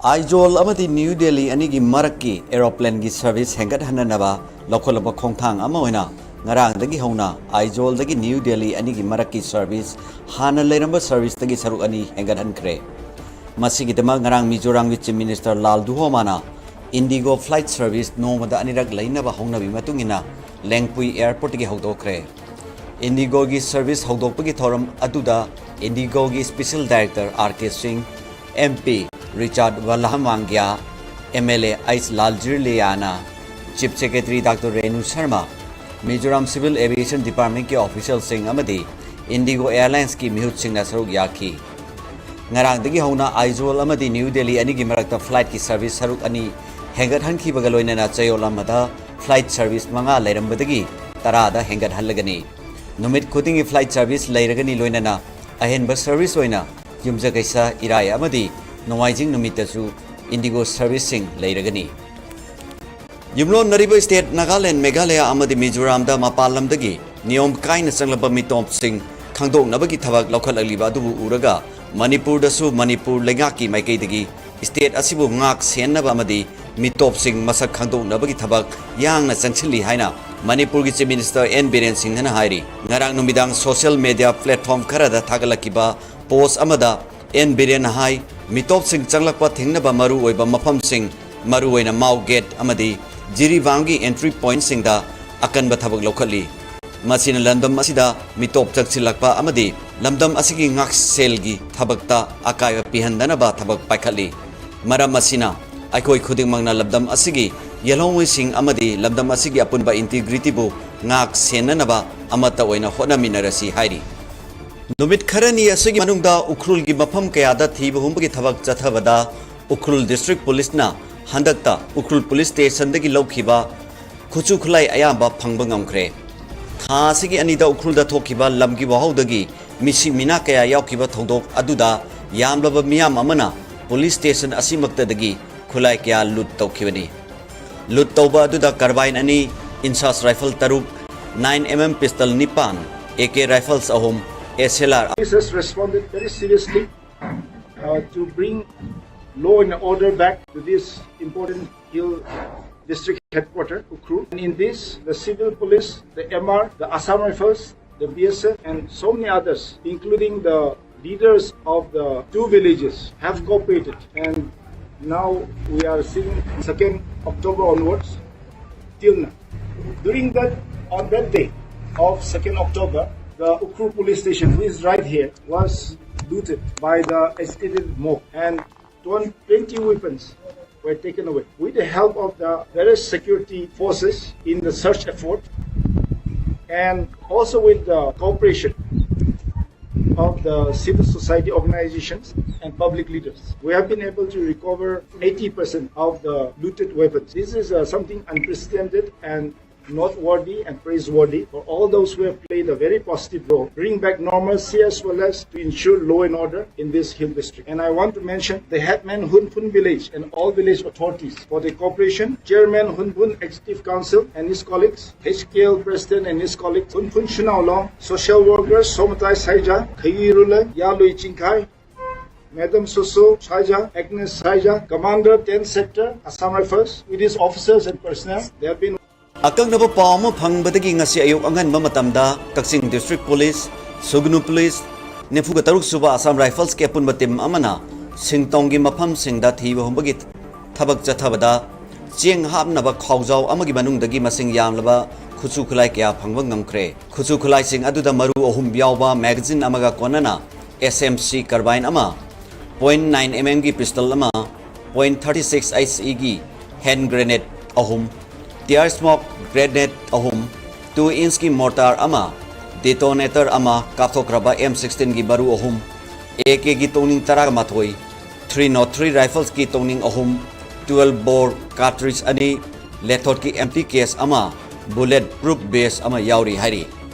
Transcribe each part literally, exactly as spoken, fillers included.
ꯑꯥꯏꯖꯣꯜ ꯑꯃꯗꯤ ꯅ꯭ꯌꯨ ꯗꯦꯜꯂꯤ ꯑꯅꯤꯒꯤ ꯃꯔꯛꯀꯤ ꯑꯦꯔꯣꯄ꯭ꯂꯦꯟꯒꯤ ꯁꯔꯚꯤꯁ ꯍꯦꯟꯒꯠꯍꯟꯅꯅꯕ ꯂꯧꯈꯠꯂꯕ ꯈꯣꯡꯊꯥꯡ ꯑꯃ ꯑꯣꯏꯅ ꯉꯔꯥꯡꯗꯒꯤ ꯍꯧꯅ ꯑꯥꯏꯖꯣꯜꯗꯒꯤ ꯅ꯭ꯌꯨ ꯗꯦꯜꯂꯤ ꯑꯅꯤꯒꯤ ꯃꯔꯛꯀꯤ ꯁꯔꯚꯤꯁ ꯍꯥꯟꯅ ꯂꯩꯔꯝꯕ ꯁꯔꯚꯤꯁꯇꯒꯤ ꯁꯔꯨꯛ ꯑꯅꯤ ꯍꯦꯟꯒꯠꯍꯟꯈ꯭ꯔꯦ꯫ ꯃꯁꯤꯒꯤꯗꯃꯛ ꯉꯔꯥꯡ ꯃꯤꯖꯣꯔꯥꯝꯒꯤ ꯆꯤꯐ ꯃꯤꯅꯤꯁꯇꯔ ꯂꯥꯜ ꯗꯨꯍꯣꯃꯥꯅ ꯏꯟꯗꯤꯒꯣ ꯐ꯭ꯂꯥꯏꯠ ꯁꯔꯚꯤꯁ ꯅꯣꯡꯃꯗ ꯑꯅꯤꯔꯛ ꯂꯩꯅꯕ ꯍꯧꯅꯕꯤ ꯃꯇꯨꯡ ꯏꯟꯅ ꯂꯦꯡꯄꯨꯏ ꯑꯦꯌꯔꯄꯣꯔꯠꯇꯒꯤ ꯍꯧꯗꯣꯛꯈ꯭ꯔꯦ꯫ ꯏꯟꯗꯤꯒꯣꯒꯤ ꯁꯔꯚꯤꯁ ꯍꯧꯗꯣꯛꯄꯒꯤ ꯊꯧꯔꯝ ꯑꯗꯨꯗ ꯏꯟꯗꯤꯒꯣꯒꯤ special director R K Singh, M P Richard ꯋꯥꯂꯥꯍꯃꯥꯡꯒ꯭ꯌꯥ, ꯑꯦꯝ ꯑꯦꯜ ꯑꯦ ꯑꯩꯆ ꯂꯥꯜꯖꯤꯔꯂꯤꯌꯥꯅ, chief secretary doctor Renu Sharma, Mizoram civil aviation ꯗꯤꯄꯥꯔꯠꯃꯦꯟꯠꯀꯤ ꯑꯣꯐꯤꯁꯤꯌꯦꯜꯁꯤꯡ ꯑꯃꯗꯤ ꯏꯟꯗꯤꯒꯣ ꯑꯦꯌꯔꯂꯥꯏꯟꯁꯀꯤ ꯃꯤꯍꯨꯠꯁꯤꯡꯅ ꯁꯔꯨꯛ ꯌꯥꯈꯤ꯫ ꯉꯔꯥꯡꯗꯒꯤ ꯍꯧꯅ ꯑꯥꯏꯖꯣꯜ ꯑꯃꯗꯤ ꯅ꯭ꯌꯨ ꯗꯦꯜꯂꯤ ꯑꯅꯤꯒꯤ ꯃꯔꯛꯇ ꯐ꯭ꯂꯥꯏꯠꯀꯤ ꯁꯔꯚꯤꯁ ꯁꯔꯨꯛ ꯑꯅꯤ ꯍꯦꯟꯒꯠꯍꯟꯈꯤꯕꯒ ꯂꯣꯏꯅꯅ ꯆꯌꯣꯜ ꯑꯃꯗ ꯐ꯭ꯂꯥꯏꯠ ꯁꯔꯚꯤꯁ ꯃꯉꯥ ꯂꯩꯔꯝꯕꯗꯒꯤ ꯇꯔꯥꯗ ꯍꯦꯟꯒꯠꯍꯜꯂꯒꯅꯤ꯫ ꯅꯨꯃꯤꯠ ꯈꯨꯗꯤꯡꯒꯤ ꯐ꯭ꯂꯥꯏꯠ ꯁꯔꯚꯤꯁ ꯂꯩꯔꯒꯅꯤ, ꯂꯣꯏꯅꯅ ꯑꯍꯦꯟꯕ ꯁꯔꯚꯤꯁ ꯑꯣꯏꯅ ꯌꯨꯝꯖꯀꯩꯁ, ꯏꯔꯥꯏ ꯑꯃꯗꯤ ꯅꯣꯡꯃꯥꯏꯖꯤꯡ ꯅꯨꯃꯤꯠꯇꯁꯨ ꯏꯟꯗꯤꯒꯣ ꯁꯔꯚꯤꯁꯁꯤꯡ ꯂꯩꯔꯒꯅꯤ꯫ ꯌꯨꯝꯂꯣꯟꯅꯔꯤꯕ ꯁ꯭ꯇꯦꯠ ꯅꯥꯒꯥꯂꯦꯟꯗ, ꯃꯦꯘꯥꯂꯌꯥ ꯑꯃꯗꯤ ꯃꯤꯖꯣꯔꯥꯝꯗ ꯃꯄꯥꯟ ꯂꯝꯗꯒꯤ ꯅꯤꯌꯣꯝ ꯀꯥꯏꯅ ꯆꯪꯂꯛꯄ ꯃꯤꯇꯣꯞꯁꯤꯡ ꯈꯪꯗꯣꯛꯅꯕꯒꯤ ꯊꯕꯛ ꯂꯧꯈꯠꯂꯛꯂꯤꯕ ꯑꯗꯨꯕꯨ ꯎꯔꯒ ꯃꯅꯤꯄꯨꯔꯗꯁꯨ ꯃꯅꯤꯄꯨꯔ ꯂꯩꯉꯥꯛꯀꯤ ꯃꯥꯏꯀꯩꯗꯒꯤ ꯁ꯭ꯇꯦꯠ ꯑꯁꯤꯕꯨ ꯉꯥꯛ ꯁꯦꯟꯅꯕ ꯑꯃꯗꯤ ꯃꯤꯇꯣꯞꯁꯤꯡ ꯃꯁꯛ ꯈꯪꯗꯣꯛꯅꯕꯒꯤ ꯊꯕꯛ ꯌꯥꯡꯅ ꯆꯪꯁꯤꯜꯂꯤ ꯍꯥꯏꯅ ꯃꯅꯤꯄꯨꯔꯒꯤ ꯆꯤꯐ ꯃꯤꯅꯤꯁꯇꯔ ꯑꯦꯟ ꯕꯤꯔꯦꯟ ꯁꯤꯡꯍꯅ ꯍꯥꯏꯔꯤ꯫ ꯉꯔꯥꯡ ꯅꯨꯃꯤꯗꯥꯡ ꯁꯣꯁꯤꯌꯦꯜ ꯃꯦꯗꯤꯌꯥ ꯄ꯭ꯂꯦꯠꯐꯣꯔꯝ ꯈꯔꯗ ꯊꯥꯒꯠꯂꯛꯈꯤꯕ ꯄꯣꯁ ꯑꯃꯗ ꯑꯦꯟ ꯕꯤꯔꯦꯟꯅ ꯍꯥꯏ, ꯃꯤꯇꯣꯞꯁꯤꯡ ꯆꯪꯂꯛꯄ ꯊꯤꯡꯅꯕ ꯃꯔꯨꯑꯣꯏꯕ ꯃꯐꯝꯁꯤꯡ, ꯃꯔꯨꯑꯣꯏꯅ ꯃꯥꯎ ꯒꯦꯠ ꯑꯃꯗꯤ ꯖꯤꯔꯤꯕꯥꯝꯒꯤ ꯑꯦꯟꯇ꯭ꯔꯤ ꯄꯣꯏꯟꯠꯁꯤꯡꯗ ꯑꯀꯟꯕ ꯊꯕꯛ ꯂꯧꯈꯠꯂꯤ꯫ ꯃꯁꯤꯅ ꯂꯝꯗꯝ ꯑꯁꯤꯗ ꯃꯤꯇꯣꯞ ꯆꯪꯁꯤꯜꯂꯛꯄ ꯑꯃꯗꯤ ꯂꯝꯗꯝ ꯑꯁꯤꯒꯤ ꯉꯥꯛꯁꯦꯜꯒꯤ ꯊꯕꯛꯇ ꯑꯀꯥꯏꯕ ꯄꯤꯍꯟꯗꯅꯕ ꯊꯕꯛ ꯄꯥꯏꯈꯠꯂꯤ꯫ ꯃꯔꯝ ꯑꯁꯤꯅ ꯑꯩꯈꯣꯏ ꯈꯨꯗꯤꯡꯃꯛꯅ ꯂꯝꯗꯝ ꯑꯁꯤꯒꯤ ꯌꯦꯜꯍꯧꯉꯤꯁꯤꯡ ꯑꯃꯗꯤ ꯂꯝꯗꯝ ꯑꯁꯤꯒꯤ ꯑꯄꯨꯟꯕ ꯏꯟꯇꯤꯒ꯭ꯔꯤꯇꯤꯕꯨ ꯉꯥꯛ ꯁꯦꯟꯅꯅꯕ ꯑꯃꯠꯇ ꯑꯣꯏꯅ ꯍꯣꯠꯅꯃꯤꯟꯅꯔꯁꯤ ꯍꯥꯏꯔꯤ꯫ ꯅꯨꯃꯤꯠ ꯈꯔꯅꯤ ꯑꯁꯤꯒꯤ ꯃꯅꯨꯡꯗ ꯎꯈ꯭ꯔꯨꯜꯒꯤ ꯃꯐꯝ ꯀꯌꯥꯗ ꯊꯤꯕ ꯍꯨꯝꯕꯒꯤ ꯊꯕꯛ ꯆꯠꯊꯕꯗ ꯎꯈ꯭ꯔꯨꯜ ꯗꯤꯁꯇ꯭ꯔꯤꯛ ꯄꯨꯂꯤꯁꯅ ꯍꯟꯗꯛꯇ ꯎꯈ꯭ꯔꯨꯜ ꯄꯨꯂꯤꯁ ꯁ꯭ꯇꯦꯁꯟꯗꯒꯤ ꯂꯧꯈꯤꯕ ꯈꯨꯠꯁꯨ ꯈꯨꯠꯂꯥꯏ ꯑꯌꯥꯝꯕ ꯐꯪꯕ ꯉꯝꯈ꯭ꯔꯦ꯫ ꯊꯥ ꯑꯁꯤꯒꯤ ꯑꯅꯤꯗ ꯎꯈ꯭ꯔꯨꯜꯗ ꯊꯣꯛꯈꯤꯕ ꯂꯝꯒꯤ ꯋꯥꯍꯧꯗꯒꯤ ꯃꯤꯁꯤ ꯃꯤꯅꯥ ꯀꯌꯥ ꯌꯥꯎꯈꯤꯕ ꯊꯧꯗꯣꯛ ꯑꯗꯨꯗ ꯌꯥꯝꯂꯕ ꯃꯤꯌꯥꯝ ꯑꯃꯅ ꯄꯨꯂꯤꯁ ꯁ꯭ꯇꯦꯁꯟ ꯑꯁꯤꯃꯛꯇꯗꯒꯤ ꯈꯨꯠꯂꯥꯏ ꯀꯌꯥ ꯂꯨꯠ ꯇꯧꯈꯤꯕꯅꯤ꯫ ꯂꯨꯠ ꯇꯧꯕ ꯑꯗꯨꯗ ꯀꯥꯔꯕꯥꯏꯟ ꯑꯅꯤ, ꯏꯟꯁꯥꯁ ꯔꯥꯏꯐꯜ ꯇꯔꯨꯛ, ꯅꯥꯏꯟ ꯑꯦꯝ ꯑꯦꯝ ꯄꯤꯁꯇꯜ ꯅꯤꯄꯥꯟ, ꯑꯦ ꯀꯦ ꯔꯥꯏꯐꯜꯁ ꯑꯍꯨꯝ, S L R officers responded very seriously, uh, to bring law and order back to this important hill district headquarters, Ukhrul. And in this, the civil police, the M R, the Assam Rifles, the B S F, and so many others, including the leaders of the two villages, have cooperated. And now we are seeing second October onwards, till now. During that, on that day of second October, the Ukhrul police station, which is right here, was looted by the agitated mob, and twenty weapons were taken away. With the help of the various security forces in the search effort, and also with the cooperation of the civil society organizations and public leaders, we have been able to recover eighty percent of the looted weapons. This is uh, something unprecedented and noteworthy and praiseworthy for all those who have played a very positive role, bring back normalcy as well as to ensure law and order in this hill district. And I want to mention the headman Hunphun village and all village authorities for the cooperation, Chairman Hunphun Executive Council and his colleagues, H K L President and his colleagues, Hunphun Shunaolong, social workers, Somatai Saija, Khayirula, Yalui Chingkai, Madam Soso Saija, Agnes Saija, Commander ten Sector, Assam Rifles, with his officers and personnel. They have been ꯑꯀꯛꯅꯕ ꯄꯥꯎ ꯑꯃ ꯐꯪꯕꯗꯒꯤ ꯉꯁꯤ ꯑꯌꯨꯛ ꯑꯉꯟꯕ ꯃꯇꯝꯗ ꯀꯛꯆꯤꯡ District Police, ꯁꯨꯒꯅꯨ Police, ꯅꯤꯐꯨꯒ ꯇꯔꯨꯛ ꯁꯨꯕ Assam Rifles ꯀꯤ ꯑꯄꯨꯟꯕ team ꯑꯃꯅ ꯁꯤꯡꯇꯣꯡꯒꯤ ꯃꯐꯝꯁꯤꯡꯗ ꯊꯤꯕ ꯍꯨꯝꯕꯒꯤ ꯊꯕꯛ ꯆꯠꯊꯕꯗ ꯆꯦꯡ ꯍꯥꯞꯅꯕ ꯈꯥꯎꯖꯥꯎ ꯑꯃꯒꯤ ꯃꯅꯨꯡꯗꯒꯤ ꯃꯁꯤꯡ ꯌꯥꯝꯂꯕ ꯈꯨꯠꯁꯨ ꯈꯨꯠꯂꯥꯏ ꯀꯌꯥ ꯐꯪꯕ ꯉꯝꯈ꯭ꯔꯦ꯫ ꯈꯨꯠꯁꯨ ꯈꯨꯠꯂꯥꯏꯁꯤꯡ ꯑꯗꯨꯗ ꯃꯔꯨ ꯑꯍꯨꯝ ꯌꯥꯎꯕ magazine ꯑꯃꯒ ꯀꯣꯟꯅꯅ S M C carbine ꯑꯃ, point nine M M ꯒꯤ pistol ꯑꯃ, point thirty six H E ꯒꯤ hand grenade ꯑꯍꯨꯝ, tear smoke grenade ꯑꯍꯨꯝ, two inch ꯀꯤ mortar ꯑꯃ, detonator ꯑꯃ, ꯀꯥꯞꯊꯣꯛꯈ꯭ꯔꯕ M sixteen ꯒꯤ ꯃꯔꯨ ꯑꯍꯨꯝ, A K ꯒꯤ ꯇꯣꯡꯅꯤꯡ ꯇꯔꯥꯃꯥꯊꯣꯏ, three nought three Rifles ꯀꯤ ꯇꯣꯡꯅꯤꯡ ꯑꯍꯨꯝ, twelve bore cartridge ꯑꯅꯤ, Lethot ꯀꯤ empty case ꯑꯃ, bullet proof vest ꯑꯃ ꯌꯥꯎꯔꯤ ꯍꯥꯏꯔꯤ꯫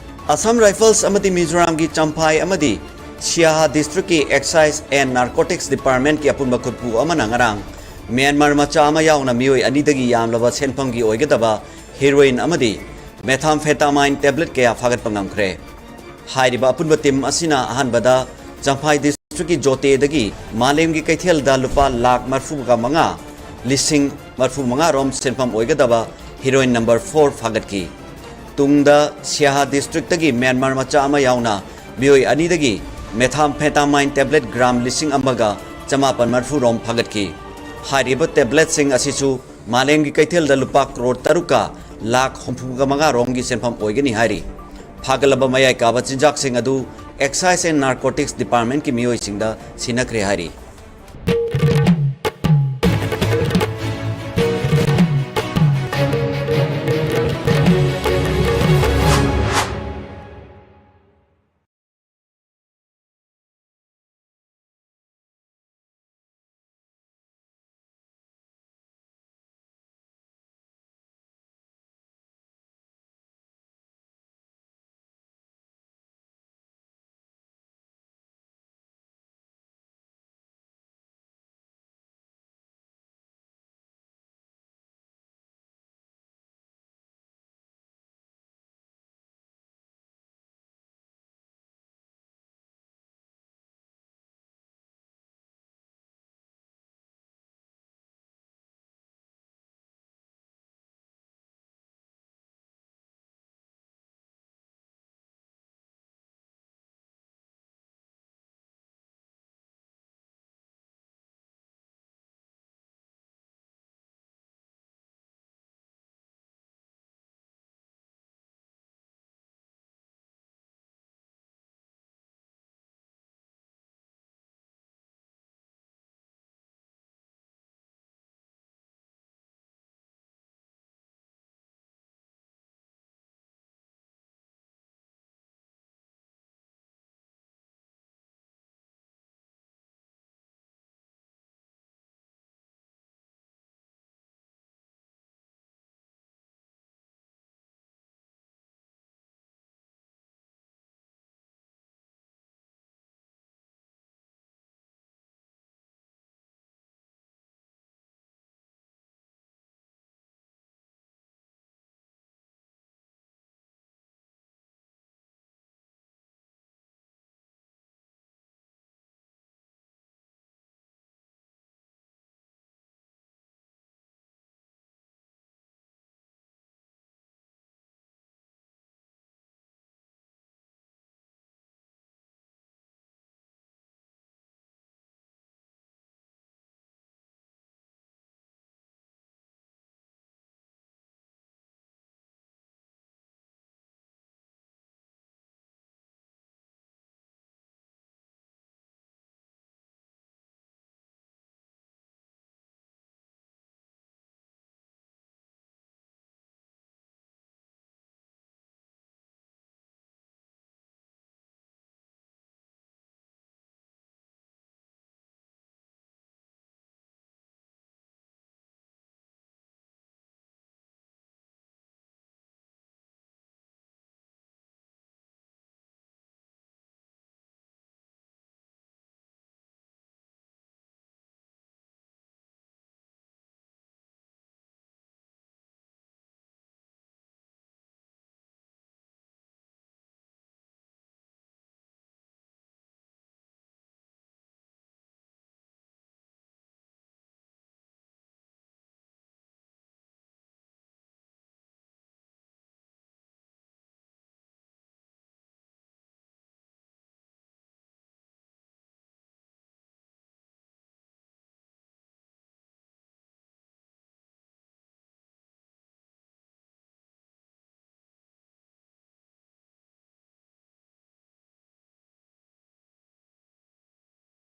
Assam Rifles ꯑꯃꯗꯤ ꯃꯤꯖꯣꯔꯥꯝꯒꯤ ꯆꯝꯐꯥꯏ ꯑꯃꯗꯤ ꯁꯤꯌꯥꯍꯥ District ꯀꯤ Excise and Narcotics Department ꯀꯤ ꯑꯄꯨꯟꯕ ꯈꯨꯠꯄꯨ ꯑꯃꯅ ꯉꯔꯥꯡ ꯃ꯭ꯌꯥꯟꯃꯥꯔ ꯃꯆꯥ ꯑꯃ ꯌꯥꯎꯅ ꯃꯤꯑꯣꯏ ꯑꯅꯤꯗꯒꯤ ꯌꯥꯝꯂꯕ ꯁꯦꯟꯐꯝꯒꯤ ꯑꯣꯏꯒꯗꯕ heroin ꯑꯃꯗꯤ methamphetamine tablet ꯀꯌꯥ ꯐꯥꯒꯠꯄ ꯉꯝꯈ꯭ꯔꯦ꯫ ꯍꯥꯏꯔꯤꯕ ꯑꯄꯨꯟꯕ team ꯑꯁꯤꯅ ꯑꯍꯥꯟꯕꯗ ꯆꯝꯐꯥꯏ District ꯗꯤꯁꯇ꯭ꯔꯤꯛꯀꯤ ꯖꯣꯇꯦꯗꯒꯤ ꯃꯥꯂꯦꯝꯒꯤ ꯀꯩꯊꯦꯜꯗ ꯂꯨꯄꯥ ꯂꯥꯈ ꯃꯔꯤꯐꯨꯒ ꯃꯉꯥ, ꯂꯤꯁꯤꯡ ꯃꯔꯤꯐꯨ ꯃꯉꯥ ꯔꯣꯝ ꯁꯦꯟꯐꯝ ꯑꯣꯏꯒꯗꯕ ꯍꯤꯔꯣꯏꯟ ꯅꯝꯕꯔ ꯐꯣꯔ ꯐꯥꯒꯠꯈꯤ꯫ ꯇꯨꯡꯗ ꯁꯤꯌꯥꯍꯥ ꯗꯤꯁꯇ꯭ꯔꯤꯛꯇꯒꯤ ꯃ꯭ꯌꯥꯟꯃꯥꯔ ꯃꯆꯥ ꯑꯃ ꯌꯥꯎꯅ ꯃꯤꯑꯣꯏ ꯑꯅꯤꯗꯒꯤ ꯃꯦꯊꯥꯝꯐꯦꯇꯥꯃꯥꯏꯟ ꯇꯦꯕ꯭ꯂꯦꯠ ꯒ꯭ꯔꯥꯝ ꯂꯤꯁꯤꯡ ꯑꯃꯒ ꯆꯃꯥꯄꯟ ꯃꯔꯤꯐꯨ ꯔꯣꯝ ꯐꯥꯒꯠꯈꯤ꯫ ꯍꯥꯏꯔꯤꯕ ꯇꯦꯕ꯭ꯂꯦꯠꯁꯤꯡ ꯑꯁꯤꯁꯨ ꯃꯥꯂꯦꯝꯒꯤ ꯀꯩꯊꯦꯜꯗ ꯂꯨꯄꯥ ꯀ꯭ꯔꯣꯔ ꯇꯔꯨꯛꯀ ꯂꯥꯈ ꯍꯨꯝꯐꯨꯒ ꯃꯉꯥ ꯔꯣꯝꯒꯤ ꯁꯦꯟꯐꯝ ꯑꯣꯏꯒꯅꯤ ꯍꯥꯏꯔꯤ꯫ ꯐꯥꯒꯠꯂꯕ ꯃꯌꯥꯏ ꯀꯥꯕ ꯆꯤꯟꯖꯥꯛꯁꯤꯡ ꯑꯗꯨ Excise and Narcotics Departmentꯀꯤ ꯃꯤꯑꯣꯏꯁꯤꯡꯗ ꯁꯤꯟꯅꯈ꯭ꯔꯦ ꯍꯥꯏꯔꯤ꯫